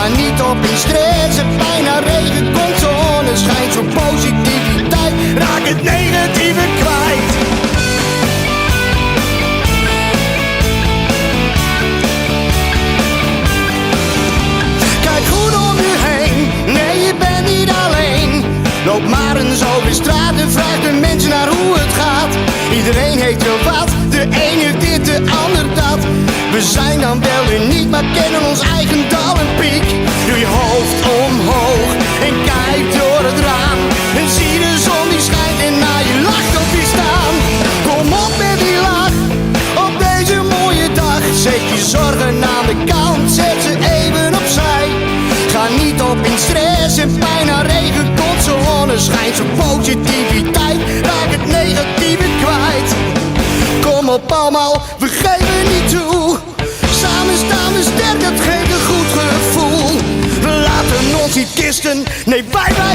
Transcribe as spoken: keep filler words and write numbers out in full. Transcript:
Ga niet op in stress en pijn, na regen komt zonneschijn. Zoek positiviteit, raak het negatieve kwijt. Kijk goed om u heen, nee, je bent niet alleen. Loop maar eens over straat en vraag de mensen naar hoe het gaat. Iedereen heeft wel wat, de ene dit, de ander dat. We zijn dan wel uniek, maar kennen ons eigen dal en piek. Doe je hoofd omhoog en kijk door het raam. En zie de zon die schijnt en naast je lacht op die staan. Kom op met die lach, op deze mooie dag. Zet je zorgen aan de kant, zet ze even opzij. Ga niet op in stress en pijn, na regen komt zonneschijn. Zoek positiviteit, raak het negatieve kwijt. Kom op allemaal, we geven niet toe. Samen staan we sterk, dat geeft een goed gevoel. We laten ons niet kisten, nee, wij blijven